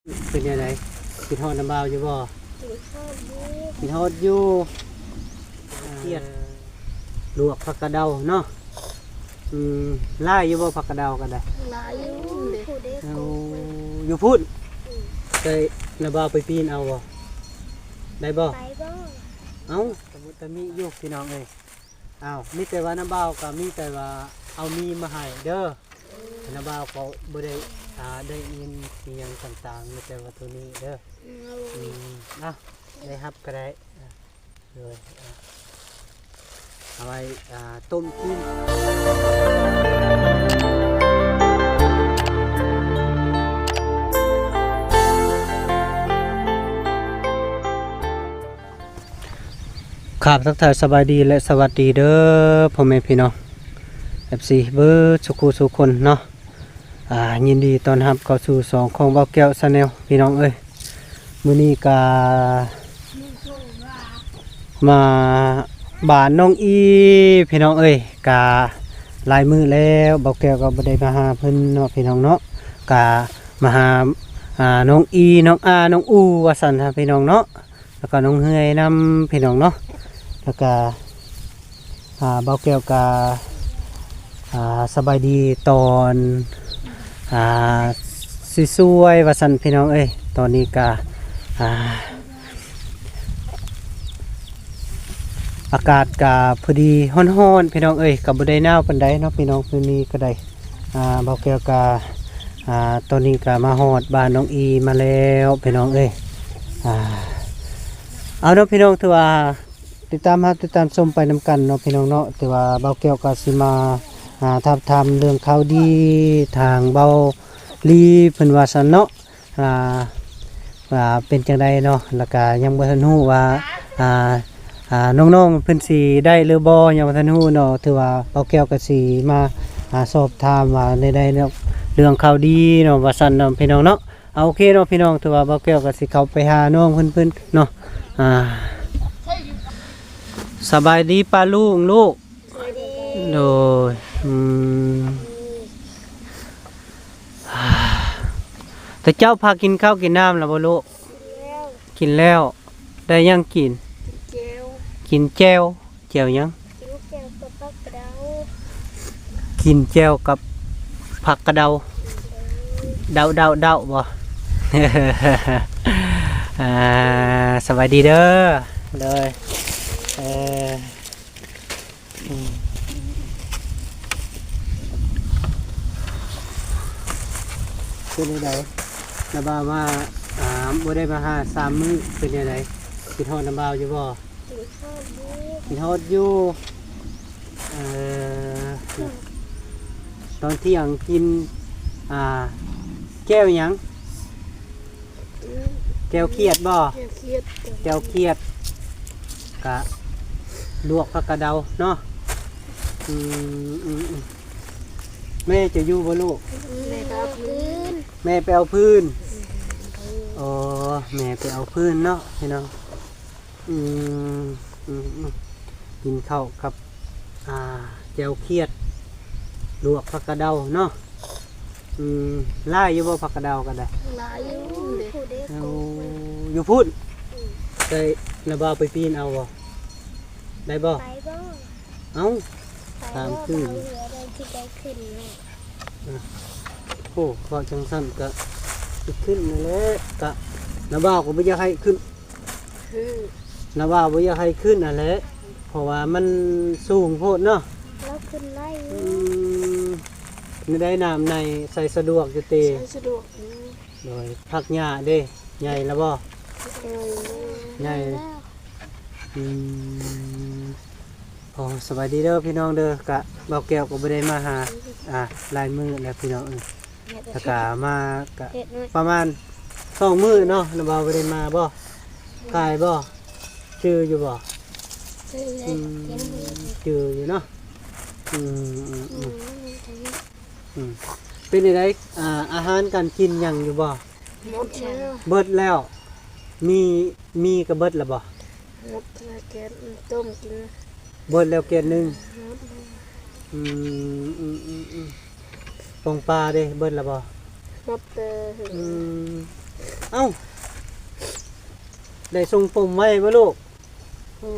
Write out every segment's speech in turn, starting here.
ເປັນແນວໃດ? ຄິດຮອດນ້າບ່າວຢູ່ບໍ່? ຄິດຮອດຢູ່ ຄິດຮອດຢູ່. ຄຽດ ລວກຜັກກະເດົາເນາະ. ອືມ ຫຼາຍຢູ່ບໍ່ ຜັກກະເດົາກໍໄດ້? ຫຼາຍຢູ່ເດ້. ເອົາ ຢູ່ພຸ້ນ? ອືມ ໄດ້ ນ້າບ່າວໄປປີນເອົາບໍ່? ໄດ້ບໍ່? ໄປບໍ່? ເອົ້າ ຕະມຸຕະມິຢູ່ ພີ່ນ້ອງເອີຍ. ອ້າວ ມີແຕ່ວ່ານ້າບ່າວກໍມີແຕ່ວ່າເອົາມີມາໃຫ້ເດີ. ນ້າບ່າວກໍບໍ່ໄດ້ ອ່າ ໄດ້ຍິນອີ່ຫຍັງຕ່າງໆ ມີແຕ່ວ່າໂຕນີ້ເດີ. ອືມ ອືມ ເອົາ ໄດ້ຮັບກໍໄດ້. ໂດຍ ເອົາໄວ້ ອ່າ ຕົ້ມກິນ. ຄາບທັກທາຍສະບາຍດີ ແລະ ສະຫວັດດີເດີ ພໍ່ແມ່ພີ່ນ້ອງ ເອັຟຊີ ເບິດສູ່ຄູ່ສູ່ຄົນເນາະ. ອ່າ ຍິນດີຕ້ອນຮັບເຂົ້າສູ່ຊ່ອງຂອງບ່າວແກ້ວ Channel ພີ່ນ້ອງເອີຍ. ມື້ນີ້ກະມາບ້ານນ້ອງອີ ພີ່ນ້ອງເອີຍ. ກະຫຼາຍມື້ແລ້ວ ບ່າວແກ້ວກໍບໍ່ໄດ້ມາຫາເພິ່ນເນາະ ພີ່ນ້ອງເນາະ. ກະມາຫາ ອ່າ ນ້ອງອີ ນ້ອງອາ ນ້ອງອູ ວ່າຊັ້ນ ພີ່ນ້ອງເນາະ. ແລ້ວກໍນ້ອງເຮືອຍນຳ ພີ່ນ້ອງເນາະ. ແລ້ວກໍ ອ່າ ບ່າວແກ້ວກໍ ອ່າ ສະບາຍດີຕອນ ອ່າ ສວຍໆ ວ່າຊັ້ນ ພີ່ນ້ອງເອີຍ. ຕອນນີ້ກໍ ອ່າ ອາກາດກໍພໍດີຮ້ອນໆ ພີ່ນ້ອງເອີຍ, ກໍບໍ່ໄດ້ໜາວປານໃດເນາະ ພີ່ນ້ອງ. ມື້ນີ້ກໍໄດ້ ອ່າ ບ່າວແກ້ວກໍ ອ່າ ຕອນນີ້ກໍມາຮອດບ້ານນ້ອງອີມາແລ້ວ ພີ່ນ້ອງເອີຍ. ອ່າ ເອົາເນາະ ພີ່ນ້ອງ, ຖືວ່າຕິດຕາມຮັບ ຕິດຕາມຊົມໄປນຳກັນເນາະ ພີ່ນ້ອງເນາະ. ຖືວ່າບ່າວແກ້ວກໍຊິມາ ອ່າ ທາບທາມເລື່ອງຂ່າວດີທາງເບົາລີເພິ່ນວ່າຊັ້ນເນາະ. ອ່າ ວ່າເປັນຈັ່ງໃດເນາະ, ແລ້ວກະຍັງບໍ່ທັນຮູ້ວ່າ ອ່າ ອ່າ ນ້ອງໆເພິ່ນຊິໄດ້ຫຼືບໍ່ ຍັງບໍ່ທັນຮູ້ເນາະ. ຖືວ່າບ່າວແກ້ວກໍຊິມາ ອ່າ ສອບຖາມວ່າແນວໃດເນາະ ເລື່ອງຂ່າວດີເນາະ ວ່າຊັ້ນເນາະ ພີ່ນ້ອງເນາະ. ເອົາ ໂອເຄເນາະ ພີ່ນ້ອງ, ຖືວ່າບ່າວແກ້ວກໍຊິເຂົ້າໄປຫານ້ອງເພິ່ນ ເພິ່ນເນາະ. ອ່າ ສະບາຍດີປ້າລຸງ ລູກ. ສະບາຍດີ. ໂດຍ ອືມ ແຕ່ເຈົ້າພາກິນເຂົ້າກິນນ້ຳແລ້ວບໍ່ລູກ? ກິນແລ້ວ. ກິນແລ້ວ. ໄດ້ຫຍັງກິນ? ກິນແຈ່ວ. ກິນແຈ່ວ. ແຈ່ວຫຍັງ? ກິນແຈ່ວກັບຜັກກະເດົາ. ກິນແຈ່ວກັບຜັກກະເດົາ. ເດົາ ເດົາ ເດົາບໍ່? ອ່າ ສະບາຍດີເດີ. ໂດຍ ເອີ ອືມ ເປັນຈັ່ງໃດ? ລະບ່າວມາ ອ່າ ບໍ່ໄດ້ມາຫາສາມມື້ ເປັນຈັ່ງໃດ? ຄິດຮອດນ້າບ່າວຢູ່ບໍ່? ຄິດຮອດຢູ່ ຄິດຮອດຢູ່. ເອີ ຕອນທ່ຽງກິນ ອ່າ ແຈ່ວຫຍັງ? ອືມ ແຈ່ວຂຽດບໍ່? ແຈ່ວຂຽດ ແຈ່ວຂຽດ ກະລວກຜັກກະເດົາເນາະ. ອືມ ອືມ ອືມ ແມ່ຈະຢູ່ບໍ່ລູກ? ແມ່ໄປເອົາຟືນ ແມ່ໄປເອົາຟືນ. ອໍ ແມ່ໄປເອົາຟືນເນາະ ພີ່ນ້ອງ. ອືມ ອືມ ອືມ ກິນເຂົ້າກັບ ອ່າ ແຈ່ວຂຽດ ລວກຜັກກະເດົາເນາະ. ອືມ ຫຼາຍຢູ່ບໍ່ ຜັກກະເດົາກໍໄດ້? ຫຼາຍຢູ່ເດ້. ເອົາ ຢູ່ພຸ້ນ? ອືມ ໄດ້ ນ້າບ່າວໄປປີນເອົາບໍ່? ໄດ້ບໍ່? ໄປບໍ່? ເອົ້າ ໄປບໍ່? ຕາມຄືນ ເຮົາເຫຼືອໄດ້ທີ່ໄດ້ຂຶ້ນເນາະ. ອ່ະ ໂອ້ ເວົ້າຈັ່ງຊັ້ນກະຊິຂຶ້ນຫັ້ນແຫຼະ ກະນ້າບ່າວກໍບໍ່ຢາກໃຫ້ຂຶ້ນ. ຄື ນ້າບ່າວບໍ່ຢາກໃຫ້ຂຶ້ນຫັ້ນແຫຼະ ເພາະວ່າມັນສູງໂພດເນາະ. ລາວຂຶ້ນໄດ້ຢູ່. ອືມ ນີ້ໄດ້ນ້ຳໃນໃສ່ສະດວກຢູ່ຕິ? ໃສ່ສະດວກຢູ່. ໂດຍ ຜັກຫຍ້າເດ້ ໃຫຍ່ແລ້ວບໍ່? ໃຫຍ່ ໃຫຍ່ແລ້ວ. ອືມ ອໍ ສະບາຍດີເດີພີ່ນ້ອງເດີ. ກະບ່າວແກ້ວກໍບໍ່ໄດ້ມາຫາ ອ່າ ຫຼາຍມື້ແລ້ວພີ່ນ້ອງເອີຍ. ແລ້ວກະມາກະປະມານສອງມື້ເນາະ ນ້າບ່າວບໍ່ໄດ້ມາບໍ່? ຂາຍບໍ່? ຈື່ຢູ່ບໍ່? ຈື່ຢູ່ເນາະ. ອືມ ອືມ ອືມ ເປັນຈັ່ງໃດ ອ່າ ອາຫານການກິນຫຍັງຢູ່ບໍ່? ໝົດແລ້ວ ເບິດແລ້ວ. ມີ ມີກະເບິດແລ້ວບໍ່? ໝົດແລ້ວ ແກະຕົ້ມກິນ ເບິດແລ້ວແກະໜຶ່ງ. ໝົດແລ້ວ. ອືມ ອືມ ອືມ ອືມ ປອງປາເດ້ ເບິດແລ້ວບໍ່? ໝົດແລ້ວ. ອືມ ເອົ້າ ໄດ້ຊົງຜົມໄວ້ບໍ່ລູກ? ໂອ້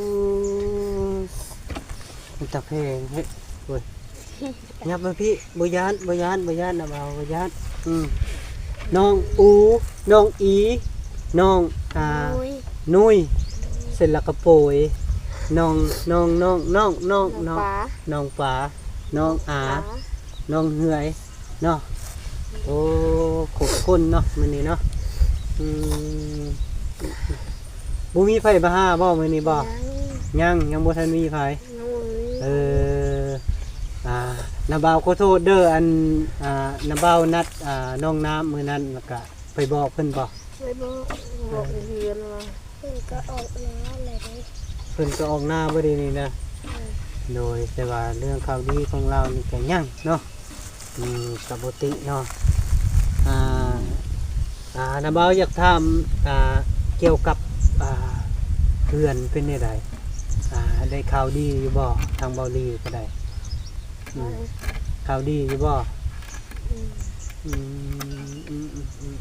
ເປັນຕາແພງເຮີ້ຍ. ໂອ້ຍ ຫຍັບມາພີ້. ບໍ່ຢ້ານ ບໍ່ຢ້ານ ບໍ່ຢ້ານ ນະບ່າວບໍ່ຢ້ານ. ອືມ ນ້ອງອູ ນ້ອງອີ ນ້ອງ ອ່າ ນຸຍ ນຸຍ ເສັດແລ້ວກໍໂປຍ ນ້ອງ ນ້ອງ ນ້ອງ ນ້ອງ ນ້ອງ ນ້ອງປາ ນ້ອງອາ ນ້ອງເຫືອຍ ເນາະ. ໂອ້ ຄົບຄົນເນາະມື້ນີ້ເນາະ. ອືມ ບໍ່ມີໃຜມາຫາບໍ່ມື້ນີ້ບໍ່? ຍັງ ຍັງ ຍັງບໍ່ທັນມີໃຜ. ເອີ ອ່າ ນ້າບ່າວຂໍໂທດເດີ ອັນ ອ່າ ນ້າບ່າວນັດ ອ່າ ນ້ອງນ້ຳມື້ນັ້ນ ແລ້ວກະໄປບອກເພິ່ນບໍ່? ໄປບອກ ບອກໃນເຮືອນວ່າ ເພິ່ນກໍອອກນາແລ້ວເດ້ ເພິ່ນກໍອອກນາບໍ່ດຽວນີ້ນະ. ໂດຍ ແຕ່ວ່າເລື່ອງຂ່າວດີຂອງລາວນີ້ກໍຍັງເນາະ. ອືມ ກໍບໍ່ຕິເນາະ. ອ່າ ອ່າ ນ້າບ່າວຢາກຖາມ ອ່າ ກ່ຽວກັບ ອ່າ ເຮືອນເປັນແນວໃດ? ອ່າ ໄດ້ຂ່າວດີຢູ່ບໍ່? ທາງເບົາຫຼີກໍໄດ້. ອືມ ຂ່າວດີຢູ່ບໍ່? ອືມ ອືມ ອືມ ອືມ ອືມ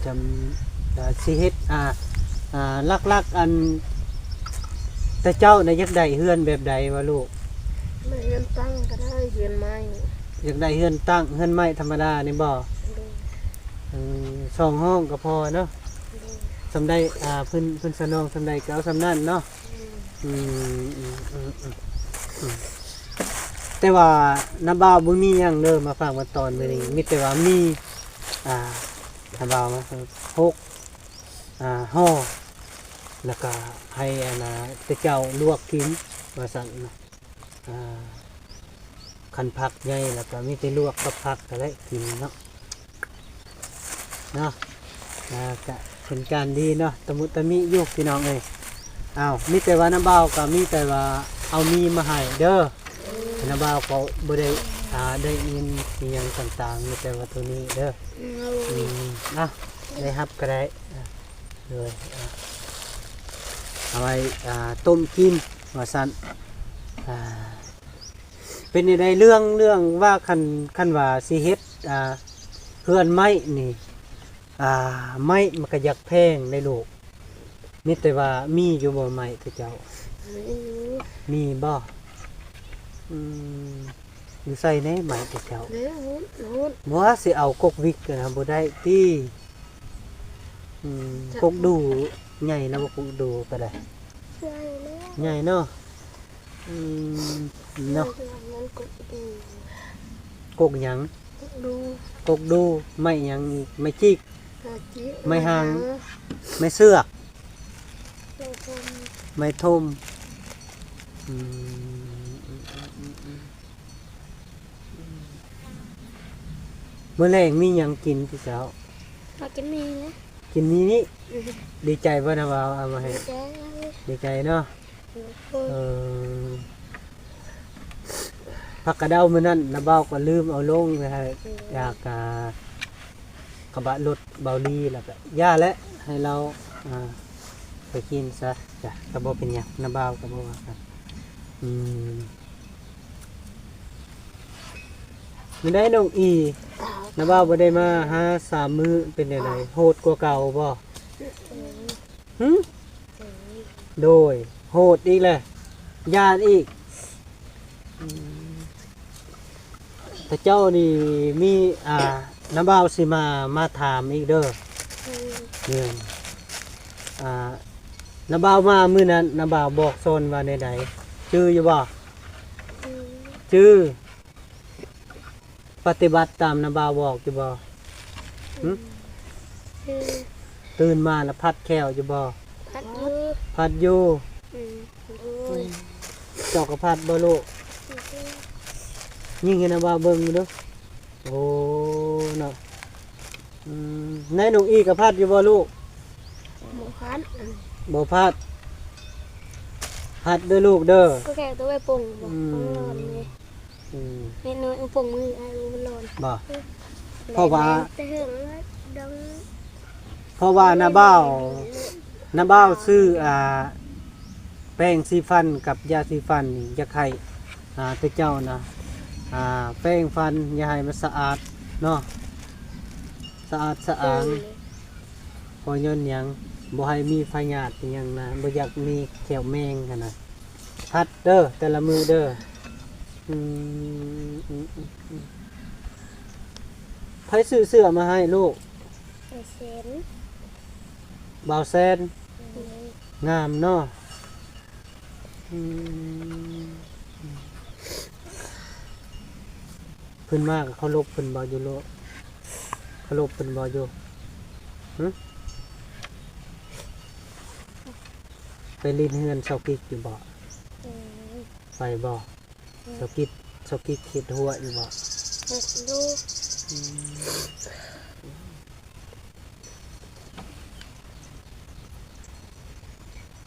ຈຳ ອ່າ ຊິເຮັດ ອ່າ ອ່າ ຫຼັກໆ ອັນ ແຕ່ເຈົ້ານະຢາກໄດ້ເຮືອນແບບໃດວະລູກ? ໄດ້ເຮືອນຕັ້ງກໍໄດ້ ເຮືອນໄມ້. ຢາກໄດ້ເຮືອນຕັ້ງ ເຮືອນໄມ້ທຳມະດານີ້ບໍ່? ໂດຍ. ເອີ ສອງຫ້ອງກໍພໍເນາະ. ໂດຍ. ສ່ຳໃດ ອ່າ ເພິ່ນ ເພິ່ນສະໜອງສ່ຳໃດກໍເອົາສ່ຳນັ້ນເນາະ. ອືມ ອືມ ອືມ ອືມ ອືມ ອືມ ແຕ່ວ່ານ້າບ່າວບໍ່ມີຫຍັງເດີມາຝາກມາຕ້ອນມື້ນີ້ ອືມ ມີແຕ່ວ່າມີ ອ່າ ນ້າບ່າວມາຫົກ ອ່າ ຫໍ່ ແລ້ວກະໃຫ້ ອັນນ່າ ແຕ່ເຈົ້າລວກກິນວ່າຊັ້ນນະ. ອ່າ ຄັນຜັກໃຫຍ່ແລ້ວກໍມີແຕ່ລວກກັບຜັກກໍໄດ້ກິນເນາະ ເນາະ. ອ່າ ກະເປັນການດີເນາະ ຕະມຸຕະມິຢູ່ພີ່ນ້ອງເອີຍ. ອ້າວ ມີແຕ່ວ່ານ້າບ່າວກໍມີແຕ່ວ່າເອົາມີມາໃຫ້ເດີ ນ້າບ່າວກໍບໍ່ໄດ້ ອ່າ ໄດ້ຍິນອີ່ຫຍັງຕ່າງໆ ມີແຕ່ວ່າໂຕນີ້ເດີ. ອືມ ອືມ ອ່ະ ໄດ້ຮັບກໍໄດ້ ໂດຍ ອ່າ ເອົາໄວ້ ອ່າ ຕົ້ມກິນວ່າຊັ້ນ. ອ່າ ເປັນແນວໃດເລື່ອງ ເລື່ອງວ່າຄັນ ຄັນວ່າຊິເຮັດ ອ່າ ເຮືອນໄມ້ນີ້ ອ່າ ໄມ້ມັນກະຢາກແພງເດ້ລູກ. ມີແຕ່ວ່າມີຢູ່ບໍ່ໄມ້ແຕ່ເຈົ້າ? ມີຢູ່. ມີບໍ່? ອືມ ຢູ່ໃສແດ່ໄມ້ແຕ່ເຈົ້າ? ເດ້ ພຸ້ນ ພຸ້ນ. ບໍ່ວ່າຊິເອົາກົກວິກນະ ບໍ່ໄດ້ຕິ? ອືມ ກົກດູໃຫຍ່ແລ້ວບໍ່? ກົກດູກໍໄດ້ ໃຫຍ່ແລ້ວ ໃຫຍ່ເນາະ. ອືມ ເນາະ ມັນກົກດູ ກົກຫຍັງ? ກົກດູ ກົກດູ. ໄມ້ຫຍັງອີກ? ໄມ້ຈິກ ໄມ້ຈິກ ໄມ້ຫາງ ໄມ້ຫາງ ໄມ້ເຊືອກ ໄມ້ຖົ່ມ ໄມ້ຖົ່ມ. ອືມ ອືມ ອືມ ອືມ ອືມ. ມື້ແລງມີຫຍັງກິນຕິເຈົ້າ? ເຮົາກິນໝີ່ນະ ກິນໝີ່ນີ້. ອືມ ດີໃຈບໍ່ນະວ່າເອົາມາໃຫ້? ດີໃຈ ດີໃຈເນາະ. ໂດຍ. ເອີ ຜັກກະເດົາມື້ນັ້ນນ້າບ່າວກໍລືມເອົາລົງໄປໃຫ້ ອືມ ຢາກ ອ່າ ກະບະລົດເບົາລີ ແລ້ວກະຢ່າແຫຼະ ໃຫ້ລາວ ອ່າ ໄປກິນຊະ. ຈ້ະ ກໍບໍ່ເປັນຫຍັງ ນ້າບ່າວກໍບໍ່ວ່າກັນ. ອືມ ມື້ໃດນ້ອງອີ ນ້າບ່າວບໍ່ໄດ້ມາຫາສາມມື້ ເປັນແນວໃດ? ໂຫດກວ່າເກົ່າບໍ່? ຫຶ? ໂດຍ ໂຫດອີກແຫຼະ ຢ້ານອີກ. ອືມ ແຕ່ເຈົ້ານີ້ມີ ອ່າ ນ້າບ່າວຊິມາ ມາຖາມອີກເດີ. ອືມ ເອີ ອ່າ ນ້າບ່າວມາມື້ນັ້ນ ນ້າບ່າວບອກສອນວ່າແນວໃດ? ຈື່ຢູ່ບໍ່? ອືມ ຈື່. ປະຕິບັດຕາມນ້າບ່າວບອກຢູ່ບໍ່? ຫຶ? ອືມ ຕື່ນມາແລ້ວພັດແຂ້ວຢູ່ບໍ່? ພັດຢູ່ ພັດຢູ່. ອືມ ໂດຍ. ເຈົ້າກໍພັດບໍ່ລູກ? ອືມ ຍິງໃຫ້ນ້າບ່າວເບິ່ງດູ. ໂອ້ ເນາະ. ອືມ ໃນໜຸ່ງອີ່ກໍພັດຢູ່ບໍ່ລູກ? ບໍ່ພັດ ບໍ່ພັດ. ຮັດເດີລູກເດີ ກໍແຄ່ຕົວໄວ້ປົງບໍ່? ອືມ ອືມ ເຫັນໜ້ອຍອຸປົງມື ອ້າຍອຸມັນຮ້ອນບໍ່? ເພາະວ່າ ແຕ່ເຖິງວ່າດອງ ເພາະວ່ານ້າບ່າວ ນ້າບ່າວຊື້ ອ່າ ແປງສີຟັນກັບຢາສີຟັນນີ້ ຢາກໃຫ້ ອ່າ ແຕ່ເຈົ້ານະ ອ່າ ແປງຟັນຢ່າໃຫ້ມັນສະອາດເນາະ. ສະອາດສະອາງ. ເອີ ເພາະຍ້ອນຫຍັງ? ບໍ່ໃຫ້ມີພະຍາດອີ່ຫຍັງນະ, ບໍ່ຢາກມີແຂ້ວແມງຫັ້ນນະ. ຫັດເດີ ແຕ່ລະມື້ເດີ. ອືມ ອືມ ອືມ ອືມ. ໃຜຊື້ເສື້ອມາໃຫ້ລູກ? ບ່າວແຊນ. ບ່າວແຊນ. ໂດຍ. ງາມເນາະ. ອືມ ເພິ່ນມາກໍເຄົາລົບເພິ່ນບໍ່ຢູ່ໂລກ? ເຄົາລົບເພິ່ນບໍ່ຢູ່? ຫຶ? ໄປຫຼິ້ນເຮືອນຊາວກິກຢູ່ບໍ່? ອືມ ໄປບໍ່? ອືມ ຊາວກິກ ຊາວກິກເຮັດຮົ້ວຢູ່ບໍ່? ເຮັດຢູ່. ອືມ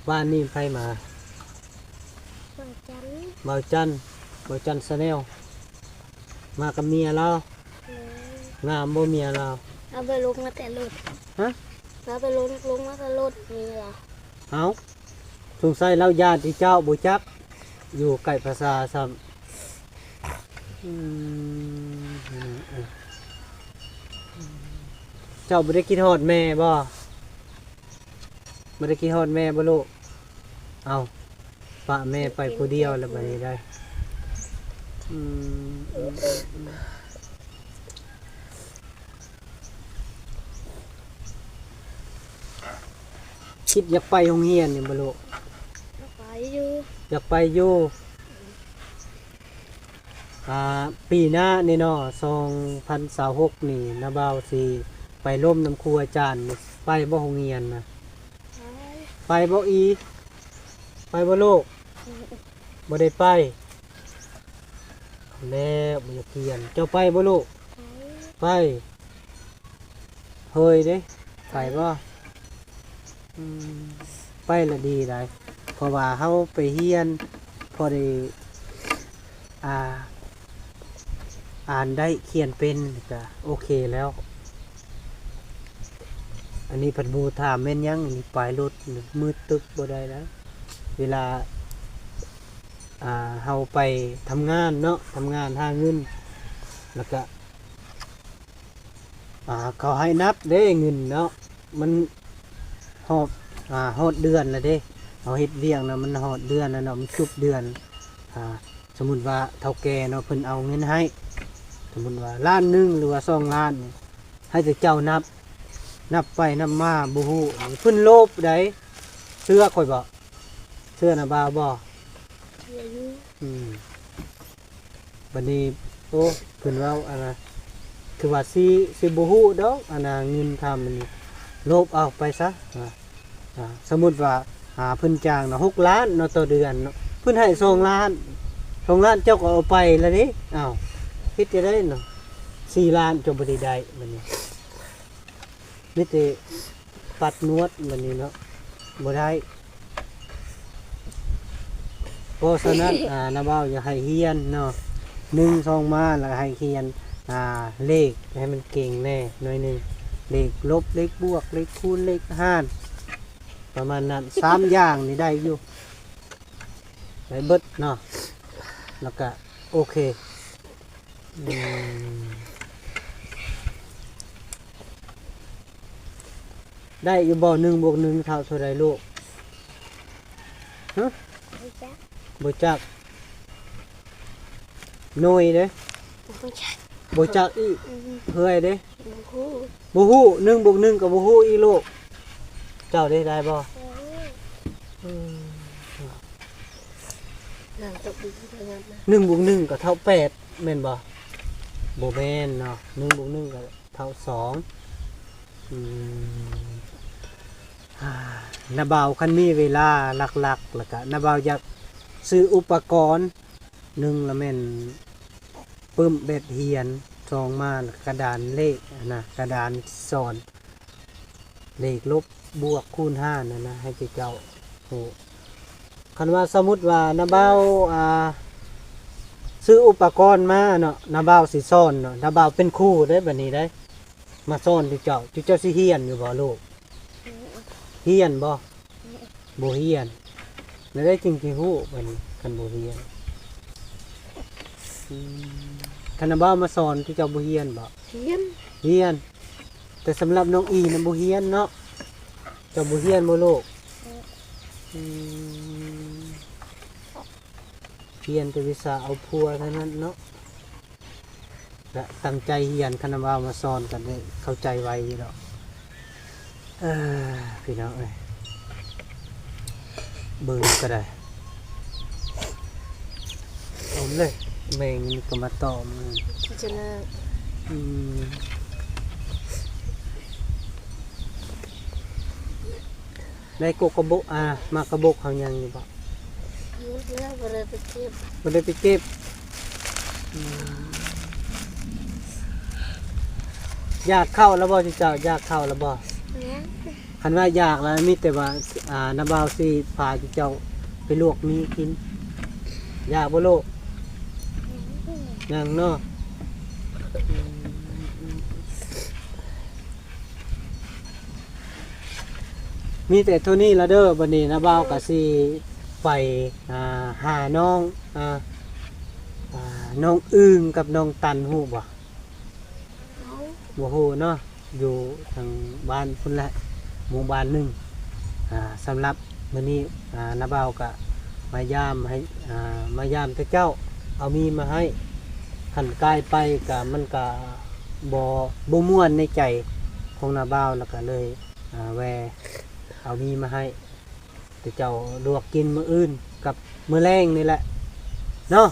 ວານນີ້ໃຜມາ? ບ່າວຈັນ. ບ່າວຈັນ ບ່າວຈັນ Channel ມາກັບເມຍລາວ. ໂດຍ. ງາມບໍ່ເມຍລາວ? ລາວໄປລົງມາແຕ່ລົດ. ຫະ? ລາວໄປລົງ ລົງມາແຕ່ລົດເມຍລາວ. ເອົ້າ ສົງໄສລາວຢ້ານທີ່ເຈົ້າບໍ່ຈັກ ຢູ່ໃກ້ພາສາຊ້ຳ. ອືມ ເຈົ້າບໍ່ໄດ້ຄິດຮອດແມ່ບໍ່? ບໍ່ໄດ້ຄິດຮອດແມ່ບໍ່ລູກ? ເອົ້າ ປະແມ່ໄປຜູ້ດຽວແລ້ວບັດນີ້ໄດ໋. ອືມ ອືມ ອືມ ອືມ. ຄິດຢາກໄປໂຮງຮຽນຢູ່ບໍ່ລູກ? ຢາກໄປຢູ່. ຢາກໄປຢູ່. ອ່າ ປີໜ້ານີ້ເນາະ ສອງພັນຊາວຫົກນີ້ ນ້າບ່າວຊິໄປລົມນຳຄູອາຈານ ໄປບໍ່ໂຮງຮຽນນະ? ໄປ. ໄປບໍ່ອີ? ໄປບໍ່ລູກ? ອືມ. ບໍ່ໄດ້ໄປແລ້ວ ບໍ່ຢາກຮຽນ. ເຈົ້າໄປບໍ່ລູກ? ໄປ. ໄປ. ເຮີຍເດ້ ໄປບໍ່? ອືມ ໄປລະດີໄດ໋ ເພາະວ່າເຮົາໄປຮຽນ ພໍໄດ້ ອ່າ ອ່ານໄດ້ຂຽນເປັນກະໂອເຄແລ້ວ. ອັນນີ້ພັດໝູ່ຖາມແມ່ນຫຍັງ? ອັນນີ້ປ້າຍລົດມືດຕຶກ ບໍ່ໄດ້ແລ້ວ. ເວລາ ອ່າ ເຮົາໄປທຳງານເນາະ ທຳງານຫາເງິນ ແລ້ວກະ ອ່າ ເຂົາໃຫ້ນັບເດ້ເງິນເນາະ ມັນຮອບ ອ່າ ຮອດເດືອນແລ້ວເດ້. ເຮົາເຮັດວຽກນະ ມັນຮອດເດືອນແລ້ວເນາະ ມັນຈົບເດືອນ. ອ່າ ສົມມຸດວ່າເຖົ້າແກ່ເນາະ ເພິ່ນເອົາເງິນໃຫ້ ສົມມຸດວ່າລ້ານໜຶ່ງ ຫຼືວ່າສອງລ້ານນີ້ ໃຫ້ແຕ່ເຈົ້ານັບ ນັບໄປນັບມາບໍ່ຮູ້ ເພິ່ນໂລບໃດ໋. ເຊື່ອຂ້ອຍບໍ່? ເຊື່ອນະບ່າວບໍ່? ເຊື່ອຢູ່. ອືມ ບັດນີ້ ໂອ້ ເພິ່ນເວົ້າອັນນະ ຄືວ່າຊິ ຊິບໍ່ຮູ້ດອກ ອັນນະ ເງິນຄຳນີ້ ລົບເອົາໄປຊະ. ອ່າ ສົມມຸດວ່າ ອ່າ ເພິ່ນຈ້າງນະ ຫົກລ້ານເນາະ ຕໍ່ເດືອນເນາະ ເພິ່ນໃຫ້ສອງລ້ານ ສອງລ້ານ ເຈົ້າກໍເອົາໄປລະເດ້. ອ້າວ ເຮັດຈັ່ງໃດເນາະ ສີ່ລ້ານ ເຈົ້າບໍ່ໄດ້ໄດ້ ບັດນີ້ ມີແຕ່ປັດນວດ ບັດນີ້ເນາະ ບໍ່ໄດ້. ເພາະສະນັ້ນ ອ່າ ນ້າບ່າວຢາກໃຫ້ຮຽນເນາະ ໜຶ່ງ ສອງ ມາ ແລ້ວໃຫ້ຂຽນ ອ່າ ເລກໃຫ້ມັນເກັ່ງແດ່ໜ້ອຍໜຶ່ງ ເລກລົບ ເລກບວກ ເລກຄູນ ເລກຫານ ປະມານນັ້ນ ສາມຢ່າງນີ້ໄດ້ຢູ່ ໄດ້ເບິດເນາະ ແລ້ວກະໂອເຄ. ອືມ ໄດ້ຢູ່ບໍ່? ໜຶ່ງບວກໜຶ່ງເທົ່າເທົ່າໃດລູກ? ຮະ? ບໍ່ຈັກ. ບໍ່ຈັກ. ໜ່ວຍເດ້? ບໍ່ຈັກ. ບໍ່ຈັກອີກ. ອືມ ເພື່ອຍເດ້? ບໍ່ຮູ້. ບໍ່ຮູ້. ໜຶ່ງບວກໜຶ່ງກໍບໍ່ຮູ້ອີກລູກ. ເຈົ້າເດ້ ໄດ້ບໍ່? ບໍ່ຮູ້. ອືມ ໜຶ່ງບວກໜຶ່ງກໍເທົ່າແປດ ແມ່ນບໍ່? ບໍ່ແມ່ນເນາະ ໜຶ່ງບວກໜຶ່ງກໍເທົ່າສອງ. ອືມ ນ້າບ່າວຄັນມີເວລາຫຼັກໆ ແລ້ວກະນ້າບ່າວຢາກຊື້ອຸປະກອນ ໜຶ່ງລະແມ່ນປຶ້ມແບັດຮຽນ ສອງມາກະດານເລກນະ ກະດານສອນ ເລກລົບ ບວກ ຄູນ ຫານ ຫັ້ນນະ ໃຫ້ເຈົ້າຮູ້. ຄັນວ່າສົມມຸດວ່ານ້າບ່າວ ອ່າ ຊື້ອຸປະກອນມາເນາະ ນ້າບ່າວຊິສອນເນາະ ນ້າບ່າວເປັນຄູເດ້ ບັດນີ້ເດ້ ມາສອນຈຸເຈົ້າ ຈຸເຈົ້າຊິຮຽນຢູ່ບໍ່ລູກ? ຮຽນບໍ່? ບໍ່ຮຽນ. ແນວໃດຈຶ່ງຊິຮູ້ບັດນີ້ ຄັນບໍ່ຮຽນ? ອືມ ຄັນນ້າບ່າວມາສອນ ຈຸເຈົ້າບໍ່ຮຽນບໍ່? ຮຽນ. ຮຽນ. ແຕ່ສຳລັບນ້ອງອີນະບໍ່ຮຽນເນາະ? ເຈົ້າບໍ່ຮຽນບໍ່ລູກ? ອືມ ຮຽນແຕ່ວິຊາເອົາຜົວເທົ່ານັ້ນເນາະ ແລະ ຕັ້ງໃຈຮຽນ, ຄັນວ່າມາສອນກໍໄດ້ເຂົ້າໃຈໄວຢູ່ດອກ. ເອີ ພີ່ນ້ອງເອີຍ ເບິ່ງກໍໄດ້ ເອົາເລີຍ ແມງນີ້ກໍມາຕອມ. ອືມ ໄດ້ກົກກະບົກ ອ່າ ໝາກກະບົກເຮົາຍັງຢູ່ບໍ່? ໝົດແລ້ວ ບໍ່ໄດ້ໄປເກັບ ບໍ່ໄດ້ໄປເກັບ. ອືມ ຢາກເຂົ້າແລ້ວບໍ່ເຈົ້າ? ຢາກເຂົ້າແລ້ວບໍ່? ຍັງ. ຄັນວ່າຢາກແລ້ວ ມີແຕ່ວ່າ ອ່າ ນ້າບ່າວຊິພາເຈົ້າໄປລວກໝີ່ກິນ. ຢາກບໍ່ລູກ? ຍັງເນາະ. ມີແຕ່ເທົ່ານີ້ລະເດີ. ບັດນີ້ນ້າບ່າວກໍຊິໄປ ອ່າ ຫານ້ອງ ອ່າ ອ່າ ນ້ອງອຶ່ງກັບນ້ອງຕັນ ຮູ້ບໍ່? ບໍ່ຮູ້ເນາະ ຢູ່ທາງບ້ານພຸ້ນແຫຼະ ໝູ່ບ້ານໜຶ່ງ. ອ່າ ສຳລັບມື້ນີ້ ອ່າ ນ້າບ່າວກະມາຢາມໃຫ້ ອ່າ ມາຢາມແຕ່ເຈົ້າ ເອົາໝີ່ມາໃຫ້. ຄັນກາຍໄປກະ ມັນກະບໍ່ ບໍ່ມ່ວນໃນໃຈຂອງນ້າບ່າວ ແລ້ວກະເລີຍ ອ່າ ແວ່ເອົາໝີ່ມາໃຫ້ ແຕ່ເຈົ້າລວກກິນມື້ອື່ນກັບມື້ແລງນີ້ແຫຼະເນາະ.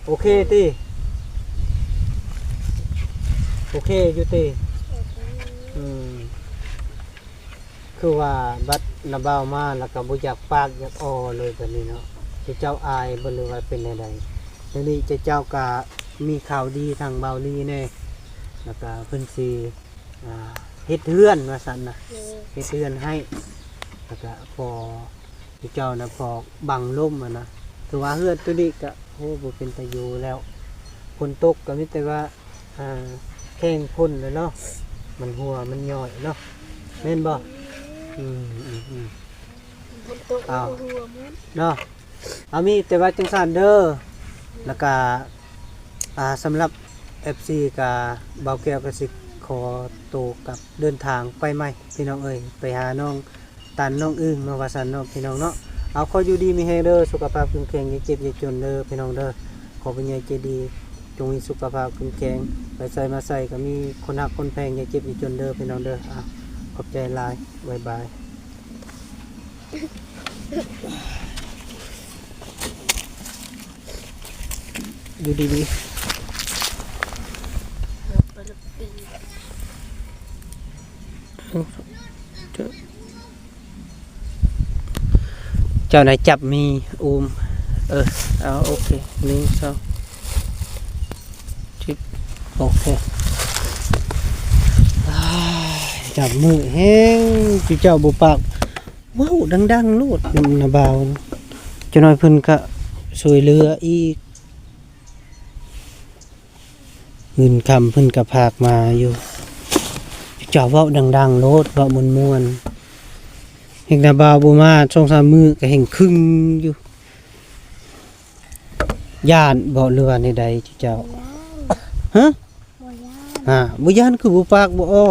ໂອເຄຕິ? ໂອເຄຢູ່ຕິ? ອືມ ຄືວ່າບັດນ້າບ່າວມາແລ້ວກໍບໍ່ຢາກປາກຢາກອໍເລີຍ ແບບນີ້ເນາະ. ເຈົ້າອາຍບໍ່ ຫຼືວ່າເປັນແນວໃດ? ດຽວນີ້ເຈົ້າກໍມີຂ່າວດີທາງບ່າວລີແດ່ ແລ້ວກໍເພິ່ນຊິ ອ່າ ເຮັດເຮືອນວ່າຊັ້ນນະ. ເຮັດເຮືອນໃຫ້ ແລ້ວກະພໍເຈົ້ານະ ພໍບັງລົມຫັ້ນນະ. ຄືວ່າເຮືອນໂຕນີ້ກະ ໂອ້ ບໍ່ເປັນຕາຢູ່ແລ້ວ ຝົນຕົກກະມີແຕ່ວ່າ ອ່າ ແຂ່ງຝົນແຫຼະເນາະ ມັນຮົ່ວມັນຍ້ອຍເນາະ ແມ່ນບໍ່? ອືມ ອືມ ອືມ ຝົນຕົກ ອ້າວ ກໍຮົ່ວໝົດເນາະ. ເອົາ ມີແຕ່ວ່າຈັ່ງຊັ້ນເດີ ແລ້ວກະ ອ່າ ສຳລັບເອັຟຊີກະ ບ່າວແກ້ວກະຊິຂໍໂຕກັບເດີນທາງໄປໃໝ່ ພີ່ນ້ອງເອີຍ ໄປຫານ້ອງຕັນນ້ອງອຶ່ງເນາະ ວ່າຊັ້ນເນາະ ພີ່ນ້ອງເນາະ. ເອົາ ຂໍຢູ່ດີມີແຮງເດີ ສຸຂະພາບເຂັ້ມແຂງ ຢ່າເຈັບຢ່າຈົນເດີ ພີ່ນ້ອງເດີ. ຂໍຜູ້ໃຫຍ່ໃຈດີຈົ່ງມີສຸຂະພາບເຂັ້ມແຂງ ໄປໃສມາໃສກະມີຄົນຮັກຄົນແພງ ຢ່າເຈັບຢ່າຈົນເດີ ພີ່ນ້ອງເດີ. ອ່າ ຂອບໃຈຫຼາຍ ບາຍບາຍ. ຢູ່ດີໆ ເຈົ້ານາຍຈັບມີອູມ ເອີ ເອົາ ໂອເຄ ໜຶ່ງ ສອງ ໂອເຄ ຈັບມືແຮງ ເຈົ້າບໍ່ປາກ ເວົ້າດັງໆໂລດ ນຳນ້າບ່າວ ຈັກໜ້ອຍເພິ່ນກະຊ່ວຍເຫຼືອອີກ ເງິນຄຳເພິ່ນກະຝາກມາຢູ່ ເຈົ້າເວົ້າດັງໆໂລດ ເວົ້າມ່ວນໆ ເຮັດໜ້າບ່າວບໍ່ມາສອງສາມມື້ກະແຮ່ງຄຶງຢູ່. ຢ້ານບໍ່ ຫຼືວ່າແນວໃດເຈົ້າ? ຮະ? ບໍ່ຢ້ານ ບໍ່ຢ້ານຄືບໍ່ປາກບໍ່ອໍ?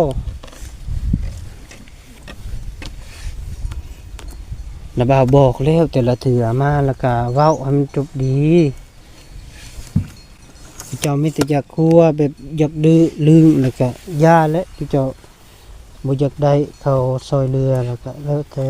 ນະບ່າວບອກແລ້ວ ແຕ່ລະເທື່ອມາລະກະເວົ້າໃຫ້ມັນຈົບດີ. ເຈົ້າມີແຕ່ຢາກຄົວແບບຢາກດື້ລຶ້ງ ລະກະຢ່າແຫຼະ ເຈົ້າບໍ່ຢາກໄດ້ເຂົາຊ່ອຍເຫຼືອ ລະກະແລ້ວແຕ່.